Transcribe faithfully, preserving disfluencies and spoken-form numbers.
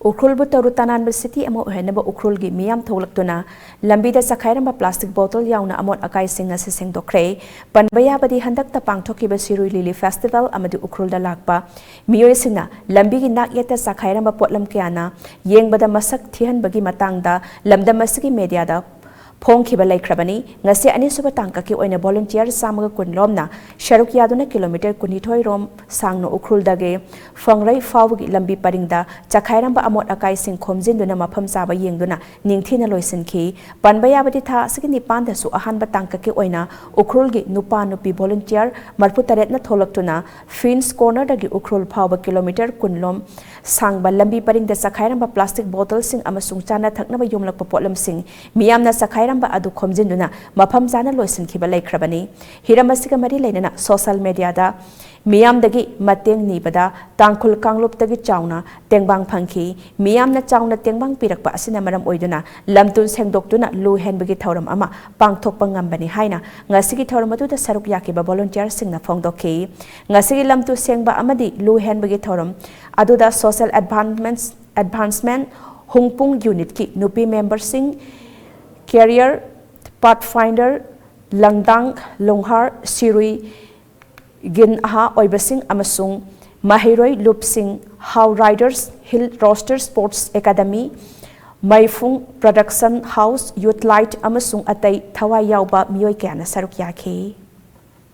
ꯎꯈ꯭ꯔꯨꯜꯕꯨ ꯇꯔꯨ ꯇꯅꯥꯟꯕ city ꯑꯃ ꯑꯣꯏꯍꯟꯅꯕ ꯎꯈ꯭ꯔꯨꯜꯒꯤ ꯃꯤꯌꯥꯝ ꯊꯣꯛꯂꯛꯇꯨꯅ ꯂꯝꯕꯤꯗ ꯆꯈꯥꯏꯔꯝꯕ plastic bottle ꯌꯥꯎꯅ ꯑꯃꯣꯠ ꯑꯀꯥꯏꯁꯤꯡ ꯑꯁꯤ ꯁꯦꯡꯗꯣꯛꯈ꯭ꯔꯦ꯫ ꯄꯟꯕ ꯌꯥꯕꯗꯤ, ꯍꯟꯗꯛꯇ ꯄꯥꯡꯊꯣꯛꯈꯤꯕ ꯁꯤꯔꯨꯏ ꯂꯤꯂꯤ festival ꯑꯃꯗꯤ ꯎꯈ꯭ꯔꯨꯜꯗ ꯂꯥꯛꯄ ꯃꯤꯑꯣꯏꯁꯤꯡꯅ ꯂꯝꯕꯤꯒꯤ ꯅꯥꯛꯌꯦꯠꯇ ꯆꯈꯥꯏꯔꯝꯕ ꯄꯣꯠꯂꯝ ꯀꯌꯥꯅ ꯌꯦꯡꯕꯗ ꯃꯁꯛ ꯊꯤꯍꯟꯕꯒꯤ ꯃꯇꯥꯡꯗ ꯂꯝꯗꯝ ꯑꯁꯤꯒꯤ mediaꯗ ꯐꯣꯡꯈꯤꯕ ꯂꯩꯈ꯭ꯔꯕꯅꯤ꯫ ꯉꯁꯤ ꯑꯅꯤꯁꯨꯕ ꯇꯥꯡꯀꯛꯀꯤ ꯑꯣꯏꯅ volunteer ꯆꯥꯝꯃꯒ ꯀꯨꯟ ꯂꯣꯝꯅ ꯁꯔꯨꯛ ꯌꯥꯗꯨꯅ kilometre ꯀꯨꯟꯅꯤꯊꯣꯏ ꯔꯣꯝ ꯁꯥꯡꯅ ꯎꯈ꯭ꯔꯨꯜꯗꯒꯤ ꯐꯪꯔꯩ ꯐꯥꯎꯕꯒꯤ ꯂꯝꯕꯤ ꯄꯔꯤꯡꯗ ꯆꯈꯥꯏꯔꯝꯕ ꯑꯃꯣꯠ ꯑꯀꯥꯏꯁꯤꯡ ꯈꯣꯝꯖꯤꯟꯗꯨꯅ ꯃꯐꯝ ꯆꯥꯕ ꯌꯦꯡꯗꯨꯅ ꯅꯤꯡꯊꯤꯅ ꯂꯣꯏꯁꯤꯟꯈꯤ꯫ ꯄꯟꯕ ꯌꯥꯕꯗꯤ, ꯊꯥ ꯑꯁꯤꯒꯤ ꯅꯤꯄꯥꯟꯗꯁꯨ ꯑꯍꯥꯟꯕ ꯇꯥꯡꯀꯛꯀꯤ ꯑꯣꯏꯅ ꯎꯈ꯭ꯔꯨꯜꯒꯤ ꯅꯨꯄꯥ ꯅꯨꯄꯤ volunteer ꯃꯔꯐꯨ ꯇꯔꯦꯠꯅ ꯊꯣꯛꯂꯛꯇꯨꯅ Phoenix cornerꯗꯒꯤ ꯎꯈ꯭ꯔꯨꯜ ꯐꯥꯎꯕ kilometre ꯀꯨꯟ ꯂꯣꯝ ꯁꯥꯡꯕ ꯂꯝꯕꯤ ꯄꯔꯤꯡꯗ ꯆꯈꯥꯏꯔꯝꯕ plastic bottleꯁꯤꯡ ꯑꯃꯁꯨꯡ ꯆꯥꯅ ꯊꯛꯅꯕ ꯌꯣꯝꯂꯛꯄ ꯄꯣꯠꯂꯝꯁꯤꯡ ꯃꯤꯌꯥꯝꯅ ꯆꯈꯥꯏꯔꯝꯕ ꯑꯗꯨ ꯈꯣꯝꯖꯤꯟꯗꯨꯅ ꯃꯐꯝ ꯆꯥꯅ ꯂꯣꯏꯁꯤꯟꯈꯤꯕ ꯂꯩꯈ꯭ꯔꯕꯅꯤ꯫ ꯍꯤꯔꯝ ꯑꯁꯤꯒ ꯃꯔꯤ ꯂꯩꯅꯅ social mediaꯗ ꯃꯤꯌꯥꯝꯗꯒꯤ ꯃꯇꯦꯡ ꯅꯤꯕꯗ ꯇꯥꯡꯈꯨꯜ ꯀꯥꯡꯂꯨꯞꯇꯒꯤ ꯆꯥꯎꯅ ꯇꯦꯡꯕꯥꯡ ꯐꯪꯈꯤ꯫ ꯃꯤꯌꯥꯝꯅ ꯆꯥꯎꯅ ꯇꯦꯡꯕꯥꯡ ꯄꯤꯔꯛꯄ ꯑꯁꯤꯅ ꯃꯔꯝ ꯑꯣꯏꯗꯨꯅ ꯂꯝꯇꯨ ꯁꯦꯡꯗꯣꯛꯇꯨꯅ ꯂꯨ ꯍꯦꯟꯕꯒꯤ ꯊꯧꯔꯝ ꯑꯃ ꯄꯥꯡꯊꯣꯛꯄ ꯉꯝꯕꯅꯤ ꯍꯥꯏꯅ ꯉꯁꯤꯒꯤ ꯊꯧꯔꯝ ꯑꯗꯨꯗ ꯁꯔꯨꯛ ꯌꯥꯈꯤꯕ volunteerꯁꯤꯡꯅ ꯐꯣꯡꯗꯣꯛꯈꯤ꯫ ꯉꯁꯤꯒꯤ ꯂꯝꯇꯨ ꯁꯦꯡꯕ ꯑꯃꯗꯤ ꯂꯨ ꯍꯦꯟꯕꯒꯤ ꯊꯧꯔꯝ ꯑꯗꯨꯗ social advancement, advancement ꯍꯨꯡꯄꯨꯡ unitꯀꯤ ꯅꯨꯄꯤ memberꯁꯤꯡ, career pathfinder, ꯂꯪꯗꯥꯡ, ꯂꯣꯡꯍꯥꯔ, ꯁꯤꯔꯨꯏ, ꯒꯤꯟ ꯑꯍꯥ ꯑꯣꯏꯕꯁꯤꯡ ꯑꯃꯁꯨꯡ ꯃꯍꯩꯔꯣꯏ ꯂꯨꯞꯁꯤꯡ, How Riders, Hill Roaster Sports Academy, ꯃꯩꯐꯨꯡ Production House, Youth Light ꯑꯃꯁꯨꯡ ꯑꯇꯩ ꯊꯋꯥꯏ ꯌꯥꯎꯕ ꯃꯤꯑꯣꯏ ꯀꯌꯥꯅ ꯁꯔꯨꯛ ꯌꯥꯈꯤ꯫